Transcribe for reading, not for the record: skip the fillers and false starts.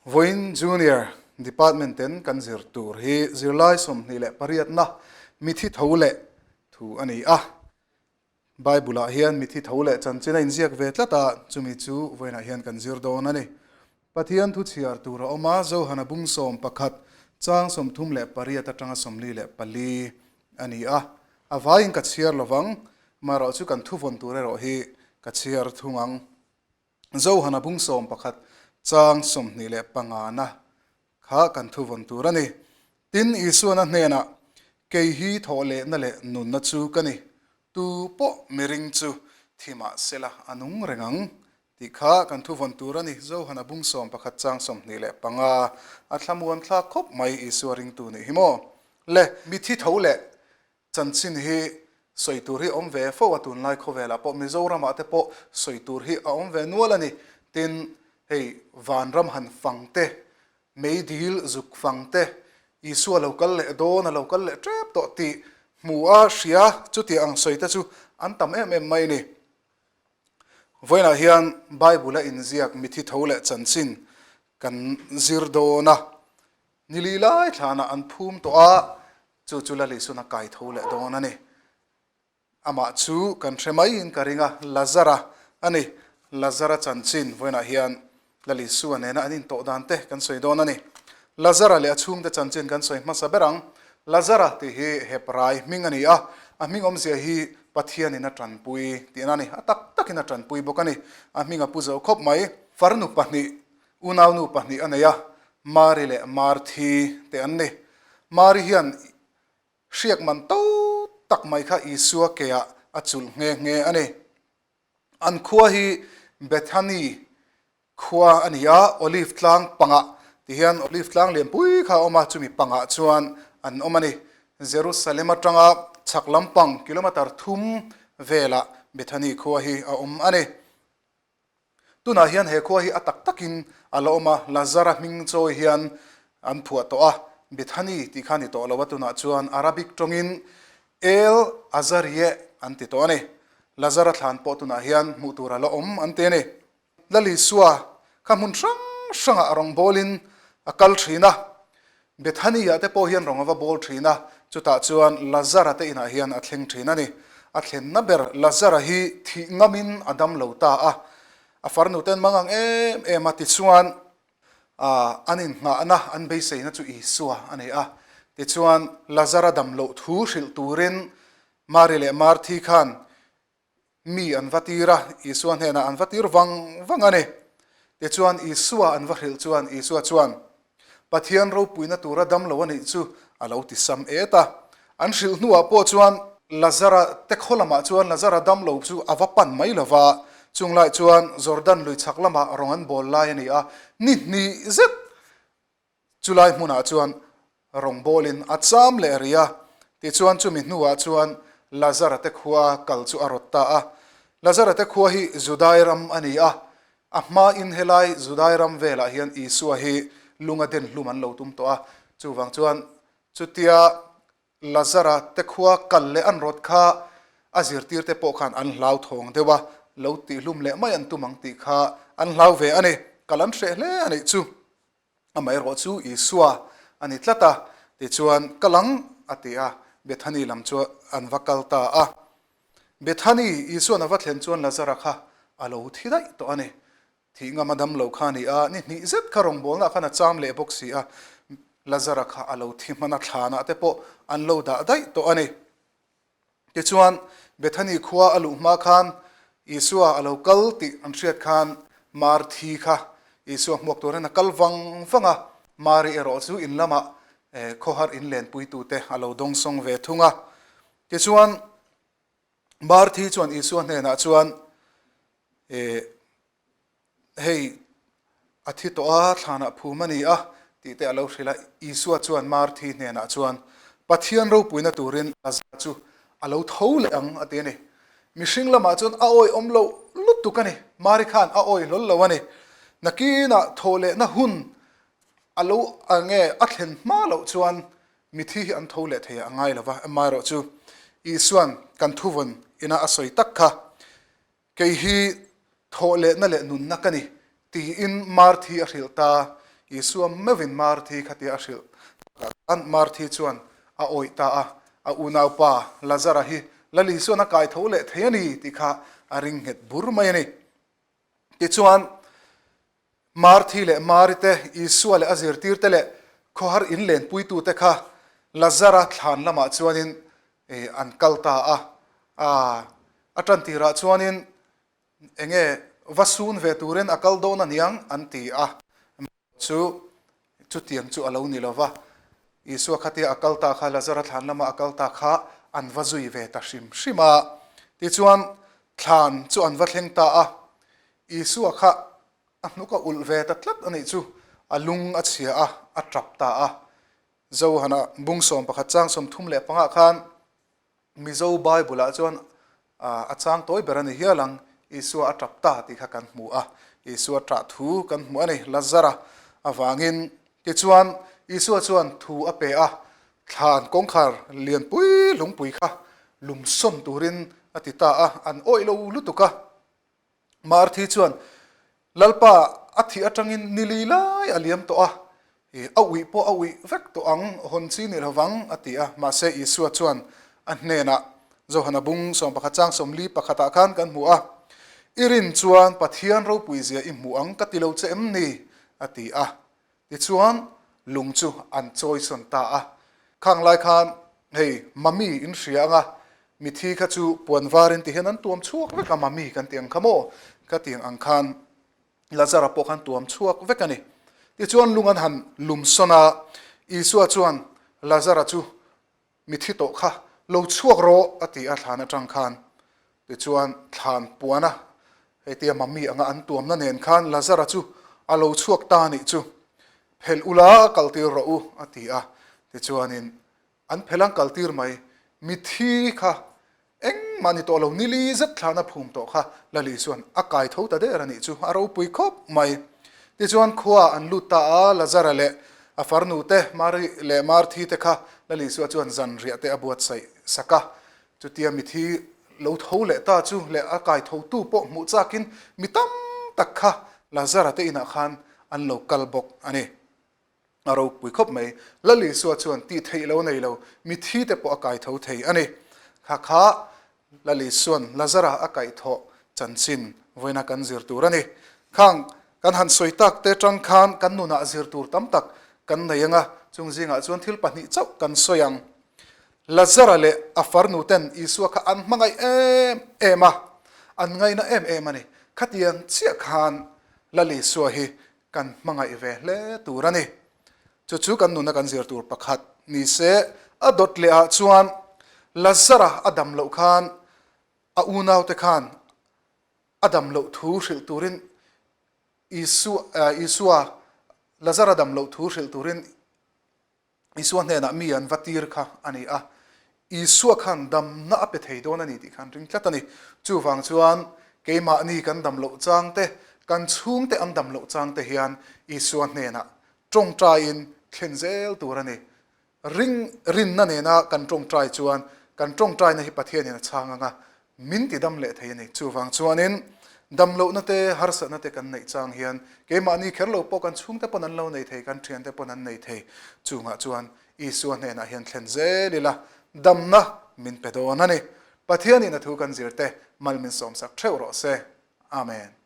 Vawiin Junior Department ten kan zir tur hi zirlai 28na mithi tho leh thu a ni a. Bible ah hian mithi tho leh chanchin a inziak ve tlat a, chumi chu vawiinah hian kan zir dawn a ni. Pathian thu chhiar tur a awm a, Johana bung 11, chang 38 atanga 44 a ni a. A vaiin ka chhiar lovang, marawh chu kan thuvawn tur erawh hi ka chhiar thung ang. Johana bung 11, chang 25 na kha kan thuvawn tur a ni. Tin, Isuan a hnenah, Kei hi thawh lehna leh nunna chu ka ni, tu pawh miring chu thi mah sela a nung reng ang, tih kha kan thuvawn tur a ni. Johana bung 11 chang 25 a thlamuan thlak khawp mai Isua ringtu nih hi maw? Le, mithi tho leh Chanchin hi sawi tur hi a awm ve fo a, tunlai khawvelah pawh Mizoramah te pawh sawi tur hi a awm ve nual a ni. Tin, hei vanram han fang te, meidil zuk fang te, Isua lo kal leh dawn, a lo kal leh tep tawh tih hmu a hria chuti ang sawi te chu an tam em em mai a ni. Vawiinah hian Bible a inziak mithi tho leh chanchin kan zir dawn a, nili lai thlanah an phum tawh a, Chu chu Lalisuna kai tho leh dawn a ni. Amah chu kan hre maiin ka ring a, Lazara a ni. Lazara chanchin vawiinah hian Lalisua nena an intawh dan te kan sawi dawn a ni. Lazara leh a chhungte chanchin kan sawi hmasa ber ang. Lazara tih hi Hebrai hming a ni a, a hming awmzia hi Pathianin a tanpui tihna a ni. A tak takin a tanpui bawk a ni. A hming a pu zo khawp mai. Farnu pahnih Unaunu pahnih a nei a, Mari leh Marthi te an ni. Mari hian hriak man to tak mai kha Isua keah a chulh nghe nghe a ni. An khua hi Bethany khua a ni a, Olive tlang pangah ti hian Olive tlang lianpui kha a awm a, chumi pangah chuan an awm a ni. Jerusalem atanga chhak lampang kilometre thum velah Bethany khua hi a awm a ni. Tunah hian he khua hi a tak takin a la awm a, Lazara hming chawi hian an phuah tawh a, Bethany tih kha a ni tawh lo a, tunah chuan Arabic tawngin El Azarieh an ti tawh a ni. Lazara thlan pawh tunah hian hmuh tur a la awm an ti a ni. Lalisua kha hmun hrang hrangah rawngbawlin a kal thin a, Bethany-ah te pawh hian rawng a va bawl thin a, chutah chuan Lazara te inah hian a thleng thin a ni. A thlenna ber Lazara hi thih ngamin a dam lo ta a, a farnu ten mang ang em em a, tichuan an innghahna, an beiseina chu Isua a ni a. Tichuan Lazara dam loh thu hrilh turin Mari leh Marthi khan Mi an va tir a, Isua hnenah an va tir vang vang a ni. Tichuan, Isua an va hrilh chuan Isua chuan, Pathian ropuina tura dam lo a nih chu a lo ti sam et a. An hrilh hnuah pawh chuan Lazara te khaw lamah chuan Lazara dam lo chu a va pan mai lo va, chung lai chuan Jordan lui chhak lamah rawng an bawl lai a ni a, ni hnih zet Chulai hmunah chuan rawngbawlin a cham leh rih a, tichuan chumi hnuah chuan Lazara te khua kal chu a rawt ta a. Lazara te khua hi Judai ram a ni a, a hmain helai Judai ram velah hian Isua hi lunga den hlum an lo tum tawh a, chuvang chuan chutia Lazara te khua kal leh an rawt kha a zirtirte pawh khan an hlauthawng deuh a, lo tihhlum leh mai an tum ang tih kha an hlau ve a ni, kal an hreh hle a nih chu. Amaherawh chu Isua a ni tlat a, tichuan ka lang a ti a, Bethany lam chu an va kal ta a. Bethany, Isua'n a va thlen chuan Lazara kha a lo thi daih tawh a ni. Thih ngam a dam lo kha a ni a, ni hnih zet kha rawngbawlna khan a cham leh bawk si a, Lazara kha a lo thi hman a, thlanah te pawh an lo dah daih tawh a ni. Tichuan, Bethany khua a luh hma khan Isua a lo kal tih an hriat khan Marthi kha Isua hmuak turin a kal vang vang a, Mari erawh chu in lamah khawhar in lenpuitute a lo dawngsawng ve thung a. Tichuan, Marthi chuan Isua hnenah chuan, Hei, a thi tawh a, thlanah phum a ni a, tih te a lo hrilh a. Isua chuan Marthi hnenah chuan, Pathian ropuina turin Lazara chu a lo tho leh ang, a ti a ni. Mihring lamah chuan a awihawm loh lutuk a ni. Mari khan a awih hlawl lo a ni. Nakinah thawh lehna hun a lo nge a thlen hma loh chuan mithi hi an tho leh thei a ngai lo va. Amaherawhchu, Isua'n kan thuvawn ina a sawi tak kha, Kei hi thawh lehna leh nunna ka ni, tiin Marthi a hrilh ta. Isua meuhin Marthi khatia a hrilh takah khan Marthi chuan a awih ta a, a unaupa Lazara hi Lal Isuan a kai tho leh thei a ni tih kha a ring nghet bur mai a ni. Tichuan, Marthi leh Mari te, Isua leh a zirtirte leh khawhar inlenpuitute kha Lazara thlan lamah chuanin an kal ta a. A tantirah chuanin enge va sun ve turin a kal dawn a niang an ti a. Chu chutiang chu a lo ni lo va, Isua khatia a kal ta kha, Lazara thlan lama a kal ta kha an va zui ve ta hrim hrim a. Tichuan, thlan chu an va thleng ta a, Isua kha a hnuk a ulh ve ta tlat a nih chu, a lung a chhia a, a tap ta a. Johana bung 11 chang 35 ah khan Mizo Bible ah chuan a chang tawi ber a ni hial ang, Isua a tap ta tih kha kan hmu a, Isua tah thu kan hmu a ni, Lazara avangin. Tichuan, Isua chuan thu a pe a, thlan kawngkhar lianpui lungpui kha lumsawn turin a ti ta a, an awih lo lutuk a. Marthi chuan, Lalpa, a thih atangin ni li lai a liam tawh a, a uih pawh a uih vek tawh ang, hawn chi ni lovang, a ti a. Mahse, Isua chuan a hnenah, Johana bung 11 chang 40 pakhatah khan kan hmu a, I rin chuan Pathian ropuizia i hmu ang ka ti lo che em ni? a ti a. Tichuan, lung chu an chawisawn ta a. Khang lai khan, hei, Mami in hria anga, mithi kha chu puan varin ti hian an tuam chhuak vek a, Mami kan tih ang kha maw? Ka tih ang khan Lazara pawh khan tuam chhuak vek a ni. Tichuan, lung an han lumsawn a, Isua chuan Lazara chu Mithi tawh kha lo chhuak rawh a ti a thlan atang khan. Tichuan thlan puana hetia mami anga an tuamna nen khan Lazara chu a lo chhuak ta anih chu. Phelh ula kaltir rawh u a ti a. Tichuanin an phelh ang kaltir mai. Mithi kha Engmah ni tawh lo, nili zet thlan a phum tawh kha Lali chuan a kai tho ta der a nih chu, a ropui khawp mai. Tichuan khua an lut ta a, Lazara leh a farnu te, Mari leh Marthi te kha Lali Isua chuan zanriah te a buatsaih sak a. Chutia mithi lo tho leh ta chu leh a kai tho tu pawh hmuh chakin mi tam tak kha Lazara te inah khan an lo kal bawk a ni. A ropui khawp mai. Lal Isua chuan tih theih lo nei lo, mithi te pawh a kai tho thei a ni. Kha kha Lal Isua'n Lazara a kaihthawh chanchin vawiina kan zir tur a ni. Khang kan han sawi tak te tang khan kan nunah zir tur tam tak kan nei ang a, chung zingah chuan thil pahnih chauh kan sawi ang. Lazara leh a farnu ten Isua kha an hmangaih em em a, an ngaina em em a ni. Khatiang chiah khan Lal Isua hi kan hmangaih ve hle tur a ni. Chu chu kan nuna kan zir tur pakhat ni se, a dawt leh ah chuan Lazara a dam loh khan a unaute khan a dam loh thu hrilh turin Isua Isua Lazara dam loh thu hrilh turin Isua hnenah mi an va tir kha a ni a, Isua khan damna a pe thei dawn a ni tih khan ring tlat a ni. Chuvang chuan keimahni kan dam loh chang te, kan chhungte an dam loh chang te hian Isua hnenah tawngtaiin thlen zel tur a ni. Ring rinna nena kan tawngtai chuan kan tawngtaina hi Pathianin a chhang ang a, Min ti dam leh thei a ni. Chuvang chuanin damlohna te, harsatna te kan neih chang hian keimahni kher lo pawh kan chhungte pawn an lo nei thei, kan thiante pawn an nei thei. Chungah chuan Isua hnenah hian thlen zel ila damna min pe dawn a ni. Pathianin a thu kan zir te mal min sawmsak theuh rawh se. Amen.